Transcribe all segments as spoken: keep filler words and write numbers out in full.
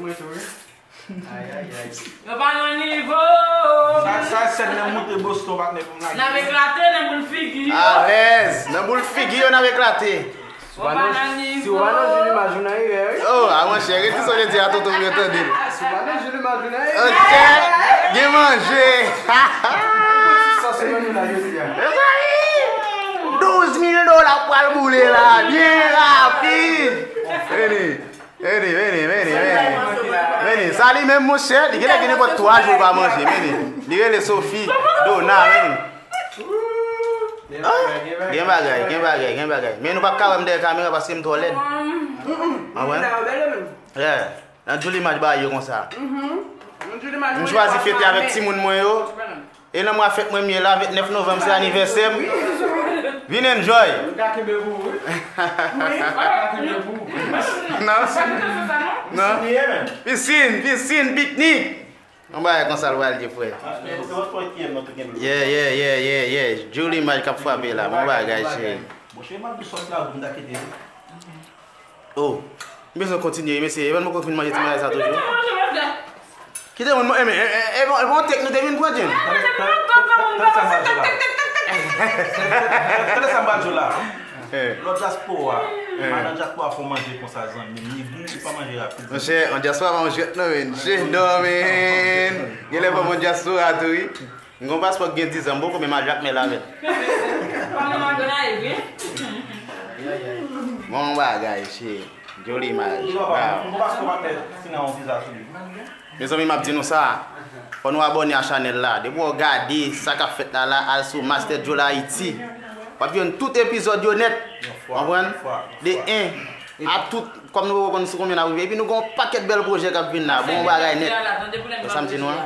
mwen tou, wi. Ay, ay, ay. Yo pa nan nivo. Sa, sa, sèn nan moute Boston, patnè, pou m lage. N ap eklate nan boul figi yo. Alèz. Nan boul figi yo, n ap eklate. Si w pa nan, si w pa nan Juli Maj ou nan erè, wi. Oh, a monchè, rete sa w te di a, tonton, pou yo tande l. Si w pa nan Juli Maj ou nan erè. Ok, gen manje. Sa se manje la jodi a. Mezanmi, douz mil dola pral boule la, byen rapid. Vini, vini, vini, vini, vini. Vini, sa li menm, monchè, li genlè gen nenpòt twa jou l pa manje, vini. Li rele Sophie Dona, vini. Ah, gen bagay, gen bagay, gen bagay. Men nou p ap ka wè m dèyè kamera paske m twò lèd. Konprann? Yeah. Nan Juli Maj bagay yo konsa. M chwazi fete avèk timoun mwen yo. E nan mwa fèt mwen m ye la, vennèf novanm se anivèsè m. Vin enjoy. Non. Non. Pisin, pisin, piknik. Yon bagay konsa l pral ye, frè. Yeah, yeah, yeah, yeah, yeah. Juli Maj k ap frape la. Bon bagay, cheri. Oh, m bezwen kontinye, mesye. Evan poko fin manje ti manje sa toujou. Kite moun, e, e, e, e, bon, e bon tek nou te vin pran, Jen. Tande sa m pral di w la. Lòt dyaspora, madan dyaspora fè w manje konsa, zanmi m, li gou, li pa manje rapid. Monchè, yon dyaspora pa yon jwèt non, men. Jen dòmi. Genlè pa yon dyaspora tou, wi. M gon paspò k gen diz an, m poko menm al Jakmèl avè l. Bon bagay, cheri. Joli imaj. Waw. Mezanmi, m ap di nou sa. Fò nou abòne a chanèl la. Depi w gade sa k ap fèt la la, al sou Master Joel Haiti. W ap jwenn tout epizòd yo nèt. Konprann? De en a tout, kòm nou poko konn sou konbyen n ap rive. Epi nou gen yon pakèt bèl pwojè k ap vin la. Bon bagay nèt. Sa m di nou an.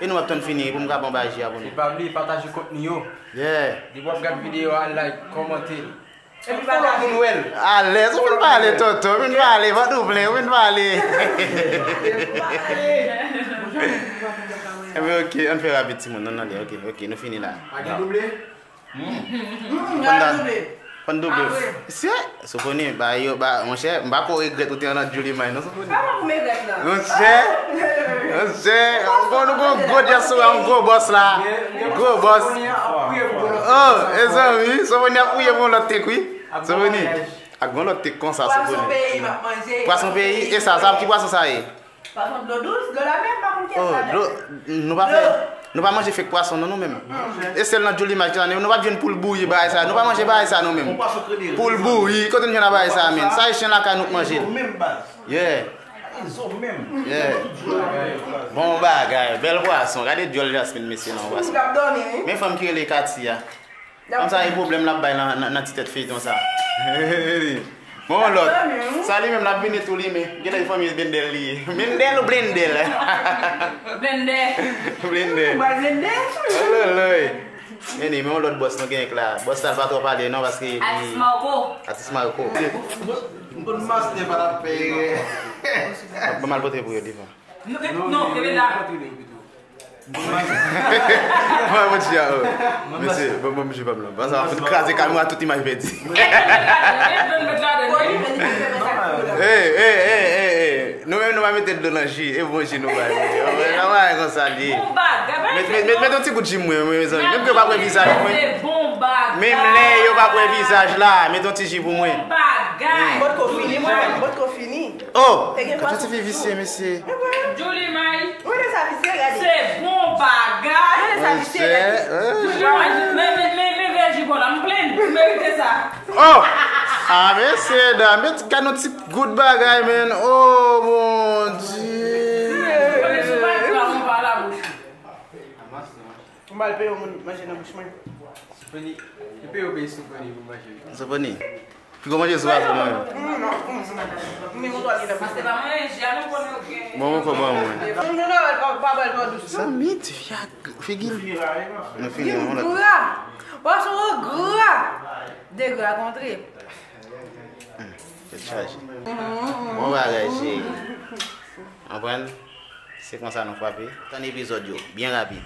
E nou ap tann fini pou m ka pran bagay ji a pou nou. Epi pa bliye pataje kontni yo. Yeah. Depi w ap gad videyo a, like, kòmante. Epi pataje. Alèz, ou vin pale, tonton, ou vin pale, pa doublen, ou vin pale. Ebyen, ok, ann fè rapid, timoun, ann ale, ok, ok, nou fini la. Pa gen double? Fòn double. Se, Sofoni, ba yo, ba, monchè, m pa ko regrèt ou te nan Juli Maj non, Sofoni. Monchè, monchè, bon, nou gon gwo dyaspora, yon gwo bòs la. Gwo bòs. Oh, mezanmi, Sofoni ap priye pou yon lòt tek, wi. Sofoni. Ak gon lòt tek konsa, Sofoni. Pwason peyi, e sa, sa, ki pwason sa ye? Pwason dlo dous, dlo lamè, m pa konn kiyès sa. Oh, dlo, nou pa fè. Nou pa manje fake pwason non nou menm. E sèl nan Djoulimaj ki sa, nou pa jwenn poul bouyi bagay sa. Nou pa manje bagay sa nou menm. Poul bouyi, kote n jwenn bagay sa menm? Sa e chen lakay nou k manje l. Yeah. Yeah. Bon bagay, bèl pwason. Gade dyòl Jasmine mesye nan pwason. Men fanm ki rele Katia. Fanm sa e pwoblèm l ap bay nan, nan, nan ti tèt feyton sa. Bon lòt. Sa li menm l ap vini tou li men. Genlè fanmi Bendèl li ye. Bendèl ou Blendèl? Blendè. Blendè. Mwen blendè. Ololoy. Anyway, men yon lòt bòs nou genyen k la. Bòs sa l pa twò pale non paske li. Atis Marco. Atis Marco. M konn mastè pa t ap fè erè. Ban m al pote pou yo devan. Non, non, kenbe la. Mwen, mwen, ti a, oh. Mesye, bon, bon, msye, pa m la. Paske ap fin kraze kamera, tout imaj pèdi. Hey, hey, hey, hey, hey. Nou menm, nou pa mete dlo nan ji. E bon ji nou bay. Nan bagay konsa li ye. Met, met, met, met yon ti gout ji mwen, mwen, mezanmi. Menm ke yo pa wè vizaj mwen. Menm lè yo pa wè vizaj la, met yon ti ji pou mwen. Potko fini, mwen, potko fini. Oh! Gade yon ti fi visye, mesye. Djoulimaj. Ou wè sa visye, gade. Se bon bagay. Ou wè sa visye, gade. Djoulimaj, men, men, men, men vèji bò la, m plenn. Ou merite sa. Oh! Ah, mesye, dam, men gade yon ti gout bagay, men. Oh, Bondye. Konnen sou bagay la, mwen pa la bouch. Mwen al peye yon moun manje nan bouch mwen. Soufoni, li peye yon peyi Soufoni pou manje. Soufoni. Pi gwo manje sou a pou mwen. Bon, bon, kòman mwen? Sa mit, figi l. Nou fini, nou la. Gra. Pwason an gra. De gra kontre. Tèt chaje. Bon bagay, cheri. Konprann? Se konsa nou frape. Tann epizòd yo, byen rapid.